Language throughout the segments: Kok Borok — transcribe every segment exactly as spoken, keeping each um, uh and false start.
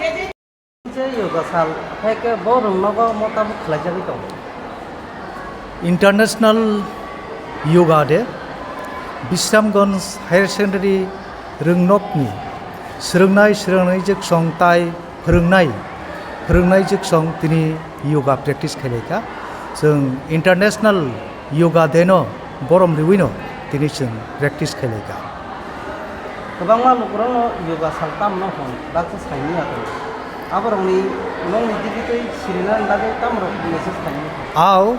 Je yoga sal, hai khe bo rwngnogo mo tabuk khlaijagwi tongo. International Yoga Day, Bisramganj Higher Secondary rwngnokni swrwngnai, swrwngnai jwksong tai phwrwngnai, phwrwngnai jwksong tini yoga practice khailai kha. Chwng International Yoga Day no borom riwi no tini chwng practice khailai kha. Kwbangma lukurokno yoga sal tamno hwn baksa saimanya tongo. Aborokni nokni digitwi sirinani bagwi tamrok message khaimanya tongo. Ao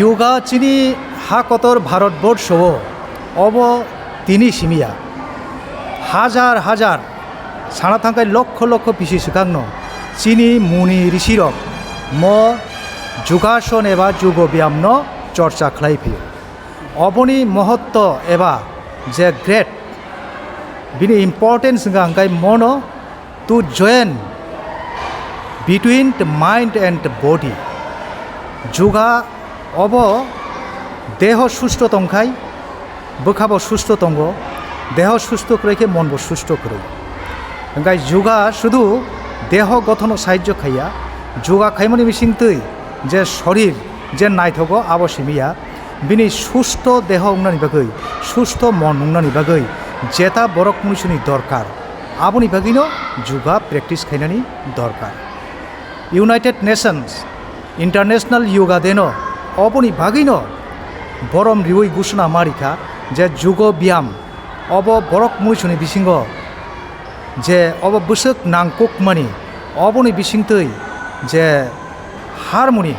yoga chini ha kotor Bharat Borsho o obo tini simiya. Hajar hajar sana thangkhai lokho lokho bisi swkangno chini muni risirok mo jugason eba jugo biyamno chorcha khlai phio. Oboni mohotto eba je great, bini importance wngkha hwnkhe mono to join between the mind and the body. Juga obo deho susto tongkhai, bwkhabo susto tongo, deho susto kwrwi khe monbo susto kwrwi. Hwnkhe juga sudu deho gothono sahajyo khaiya, juga khaimani bisingtwi je sorir je naithogo abo simiya, bini susto deho wngnani bagwi, susto mon wngnani bagwi jeta borok munisuni dorkar, aboni bagwino juga practice khainani dorkar. United Nations International Yoga Day no oboni bagwino borom riwi gusuna ma rikha je jugo biyam obo borok munisuni bisingo je obo bwswk nangkukmani, oboni bisingtwi je harmony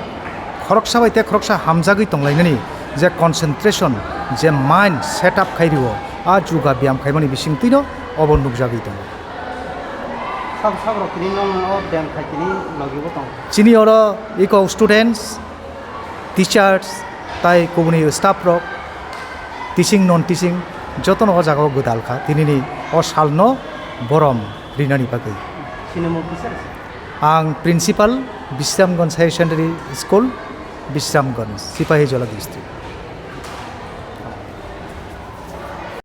khoroksa bai tei khoroksa hamjagwi tonglainani je concentration, je mind set up khai rio, a juga biyam khaimani bisingtwino obo nukjagwi tongo. Sab sabrok tini nong o biyam khai tini logi bo tong. Chini oro eko students, teachers, tai kubuni staff rok, teaching, non teaching, jotono o jaga o gwdal kha tinini o salno borom rinani bagwi. Sinimung kisa? Ang principal, Bisramganj Higher Secondary School, Bisramganj, Sipahijola district.